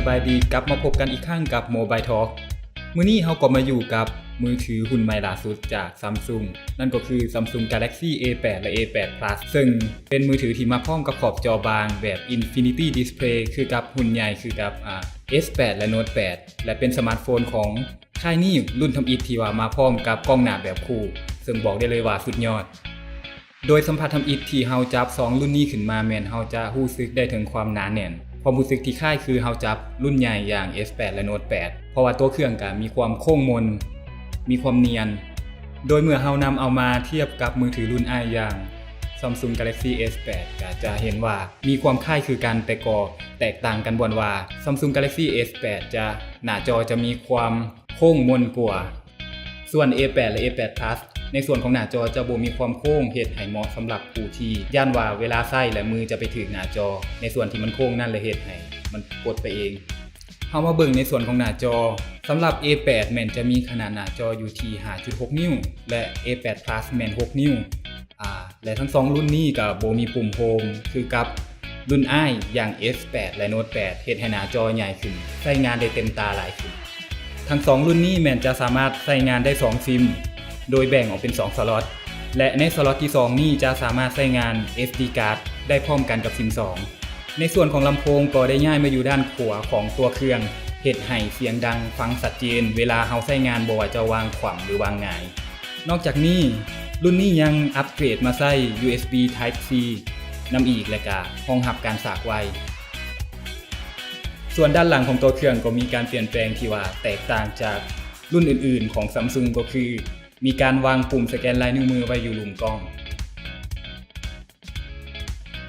ສະບາຍດີ ກັບມາພົບກັນອີກຄັ້ງກັບ Mobile Talk. ມື້ນີ້ເຮົາກໍມາຢູ່ກັບມືຖືຮຸ່ນໃໝ່ລ່າສຸດຈາກ Samsung, ນັ້ນກໍຄື Samsung Galaxy A ແປດ ແລະ A ແປດ Plus, ເຊິ່ງເປັນມືຖືທີ່ມາພ້ອມກັບຂອບຈໍບາງແບບ Infinity Display ຄືກັບຮຸ່ນໃຫຍ່ຄືກັບ ອາ S ແປດ ແລະ Note ແປດ ແລະ ເປັນສະມາດໂຟນຂອງຄ້າຍນີ້ລຸ້ນທຳອິດທີ່ວ່າມາພ້ອມກັບກ້ອງໜ້າແບບຄູ່, ເຊິ່ງບອກໄດ້ເລີຍວ່າສຸດຍອດ. ໂດຍສຳຜັດທຳອິດທີ່ເຮົາຈັບສອງລຸ້ນນີ້ຂຶ້ນມາ ແມ່ນເຮົາຈະຮູ້ສຶກໄດ້ເຖິງຄວາມໜາແໜ້ນ, ຄວາມຮູ້ສຶກທີ່ຄ້າຍຄືເຮົາຈັບລຸ້ນໃຫຍ່ຢ່າງ S ແປດ ແລະ Note ແປດ ເພາະວ່າຕົວເຄື່ອງກະມີຄວາມໂຄ້ງມົນ, ມີຄວາມນຽນ. ໂດຍເມື່ອເຮົານຳເອົາມາທຽບກັບມືຖືລຸ້ນອ້າຍຢ່າງ Samsung Galaxy S ແປດ ກະຈະເຫັນວ່າມີຄວາມຄ້າຍຄືກັນ, ແຕ່ກໍແຕກຕ່າງກັນບ່ອນວ່າ Samsung Galaxy S ແປດ ຈະ ໜ້າຈໍຈະມີຄວາມໂຄ້ງມົນກວ່າ. ສ່ວນ A ແປດ ແລະ A ແປດ Plus ໃນສ່ວນຂອງໜ້າຈໍຈະບໍ່ມີຄວາມໂຄ້ງ, ເຮັດໃຫ້ເໝາະສຳລັບຜູ້ທີ່ຢ້ານວ່າເວລາໃຊ້ແລ້ວມືຈະໄປຖືກໜ້າຈໍໃນສ່ວນທີ່ມັນໂຄ້ງນັ້ນ ແລະ ເຮັດໃຫ້ມັນກົດໄປເອງ. ເຮົາມາເບິ່ງໃນສ່ວນຂອງໜ້າຈໍ. ສຳລັບ A ແປດ ແມ່ນຈະມີຂະໜາດໜ້າຈໍຢູ່ທີ່ ຫ້າຈຸດຫົກ ນິ້ວ ແລະ A ແປດ Plus ແມ່ນ ຫົກ ນິ້ວ. ອາ ແລະ ທັງສອງລຸ້ນນີ້ກະບໍ່ມີປຸ່ມໂຮມຄືກັບລຸ້ນອ້າຍຢ່າງ S ແປດ ແລະ Note ແປດ ເຮັດໃຫ້ໜ້າຈໍໃຫຍ່ຂຶ້ນ, ໃຊ້ງານໄດ້ເຕັມຕາຫຼາຍຂຶ້ນ. ທັງສອງລຸ້ນນີ້ແມ່ນຈະສາມາດໃຊ້ງານໄດ້ສອງຊິມ ໂດຍແບ່ງອອກເປັນສອງສະລັອດ ແລະ ໃນສະລັອດທີສອງນີ້ຈະສາມາດໃຊ້ງານ SD card ໄດ້ພ້ອມກັນກັບຊິມສອງ. ໃນສ່ວນຂອງລຳໂພງກໍໄດ້ຍ້າຍມາຢູ່ດ້ານຂວາຂອງຕົວເຄື່ອງ, ເຮັດໃຫ້ສຽງດັງ, ຟັງຊັດເຈນເວລາເຮົາໃຊ້ງານ, ບໍ່ວ່າຈະວາງຂວ້ຳ ຫຼື ວາງຫງາຍ. ນອກຈາກນີ້, ລຸ້ນນີ້ຍັງອັບເກຣດມາໃຊ້ USB Type-C ນຳອີກ ແລະ ກະຮອງຮັບການສາກໄວ. ສ່ວນດ້ານຫຼັງຂອງຕົວເຄື່ອງກໍມີການປ່ຽນແປງທີ່ວ່າແຕກຕ່າງຈາກລຸ້ນອື່ນໆຂອງ Samsung ກໍຄືມີການວາງປຸ່ມສະແກນລາຍນິ້ວມືໄວ້ຢູ່ລຸ່ມກ່ອງ.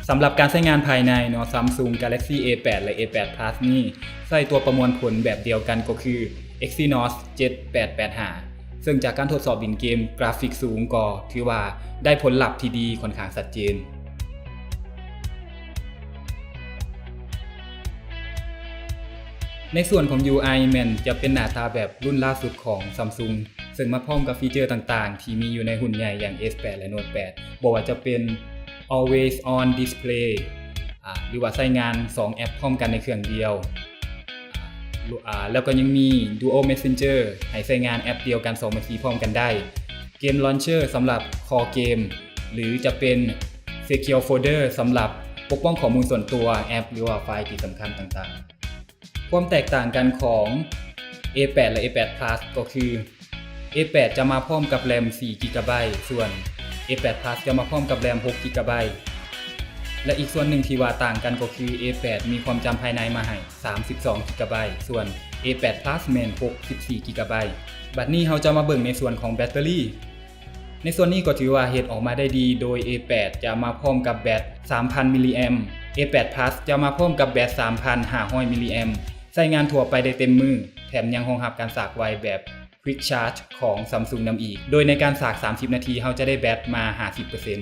ສຳລັບການໃຊ້ງານພາຍໃນເນາະ, Samsung Galaxy A ແປດ ແລະ A ແປດ Plus ນີ້ໃຊ້ຕົວປະມວນຜົນແບບດຽວກັນກໍຄື Exynos ເຈັດແປດແປດຫ້າ ເຊິ່ງຈາກການທົດສອບຫຼິ້ນເກມກຣາຟິກສູງກໍຖືວ່າໄດ້ຜົນລັບທີ່ດີ, ຂ້ອນຂ້າງຊັດເຈນ. ໃນສ່ວນຂອງ UI ແມ່ນຈະເປັນໜ້າຕາແບບລຸ້ນລ່າສຸດຂອງ Samsung ເຊິ່ງມາພ້ອມກັບຟີເຈີຕ່າງໆທີ່ມີຢູ່ໃນຮຸ່ນໃຫຍ່ຢ່າງ S ແປດ ແລະ Note ແປດ ບໍ່ວ່າຈະເປັນ Always On Display ອາ ຫຼືວ່າໃຊ້ງານສອງແອັບພ້ອມກັນໃນເຄື່ອງດຽວ ອາ ອາ ແລ້ວກໍຍັງມີ Dual Messenger ໃຫ້ໃຊ້ງານແອັບດຽວກັນສອງບັນຊີພ້ອມກັນໄດ້, Game Launcher ສຳລັບ Core Game ຫຼືຈະເປັນ Secure Folder ສຳລັບປົກປ້ອງຂໍ້ມູນສ່ວນຕົວ, ແອັບ ຫຼືວ່າໄຟລ໌ທີ່ສຳຄັນຕ່າງໆ. ຄວາມແຕກຕ່າງກັນຂອງ A ແປດ ແລະ A ແປດ Plus ກໍຄື A ແປດ ຈະມາພ້ອມກັບ RAM ສີ່ GB ສ່ວນ A ແປດ Plus ຈະມາພ້ອມກັບ RAM ຫົກ GB ແລະ ອີກສ່ວນໜຶ່ງທີ່ວ່າຕ່າງກັນກໍຄື A ແປດ ມີຄວາມຈຳພາຍໃນມາໃຫ້ ສາມສິບສອງ GB ສ່ວນ A ແປດ Plus ແມ່ນ ຫົກສິບສີ່ GB. ບັດນີ້ເຮົາຈະມາເບິ່ງໃນສ່ວນຂອງແບັດເຕີຣີ. ໃນສ່ວນນີ້ກໍຖືວ່າເຮັດອອກມາໄດ້ດີ, ໂດຍ A ແປດ ຈະມາພ້ອມກັບແບັດ ສາມພັນ ມິລລີແອມ, A ແປດ Plus ຈະມາພ້ອມກັບແບັດ ສາມພັນຫ້າຮ້ອຍ ມິລລີແອມ, ໃຊ້ງານທົ່ວໄປໄດ້ເຕັມມື້, ແຖມຍັງຮອງຮັບການສາກໄວແບບ Quick Charge ຂອງ Samsung ນຳອີກ, ໂດຍໃນການສາກ ສາມສິບ ນາທີ ເຮົາຈະໄດ້ແບັດມາ ຫ້າສິບເປີເຊັນ.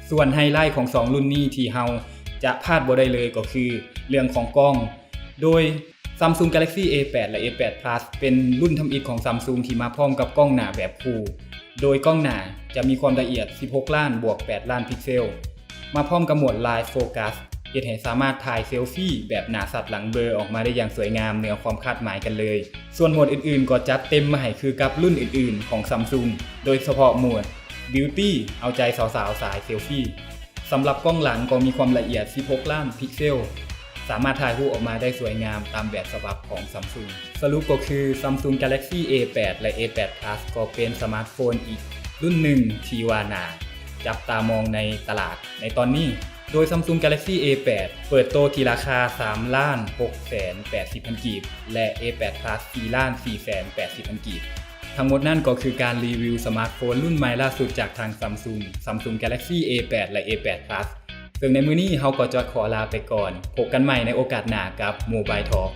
ສ່ວນໄຮໄລຂອງສອງລຸ້ນນີ້ທີ່ເຮົາຈະພາດບໍ່ໄດ້ເລີຍກໍຄືເລື່ອງຂອງກ້ອງ, ໂດຍ Samsung Galaxy A ແປດ ແລະ A ແປດ Plus ເປັນລຸ້ນທຳອິດຂອງ Samsung ທີ່ມາພ້ອມກັບກ້ອງໜ້າແບບຄູ່, ໂດຍກ້ອງໜ້າຈະມີຄວາມລະອຽດ ສິບຫົກລ້ານບວກແປດລ້ານພິກເຊວ, ມາພ້ອມກັບໂໝດ Live Focus ເຮັດໃຫ້ສາມາດຖ່າຍເຊລຟີແບບໜ້າຊັດຫຼັງເບລອອກມາໄດ້ຢ່າງສວຍງາມເໜືອຄວາມຄາດໝາຍກັນເລີຍ. ສ່ວນໂໝດອື່ນໆກໍຈັດເຕັມມາໃຫ້ຄືກັບລຸ້ນອື່ນໆຂອງ Samsung, ໂດຍສະເພາະໂໝດ Beauty ເອົາໃຈສາວໆສາຍເຊລຟີ. ສຳລັບກ້ອງຫຼັງກໍມີຄວາມລະອຽດ ສິບຫົກລ້ານພິກເຊວ, ສາມາດຖ່າຍຮູບອອກມາໄດ້ສວຍງາມຕາມແບບສະບັບຂອງ Samsung. ສະຫຼຸບກໍຄື Samsung Galaxy A ແປດ ແລະ A ແປດ Plus ກໍເປັນສະມາດໂຟນອີກລຸ້ນໜຶ່ງທີ່ວ່າໜ້າຈັບຕາມອງໃນຕະຫຼາດໃນຕອນນີ້, ໂດຍ Samsung Galaxy A ແປດ ເປີດໂຕທີ່ລາຄາ ສາມລ້ານຫົກແສນແປດສິບພັນກີບ ແລະ A ແປດ Plus ສີ່ລ້ານສີ່ແສນແປດສິບພັນກີບ. ທັງໝົດນັ້ນກໍຄືການຣີວິວສະມາດໂຟນລຸ້ນໃໝ່ລ່າສຸດຈາກທາງ Samsung, Samsung Galaxy A ແປດ ແລະ A ແປດ Plus, ເຊິ່ງໃນມື້ນີ້ເຮົາກໍຈະຂໍລາໄປກ່ອນ. ພົບກັນໃໝ່ໃນໂອກາດໜ້າກັບ Mobile Talk.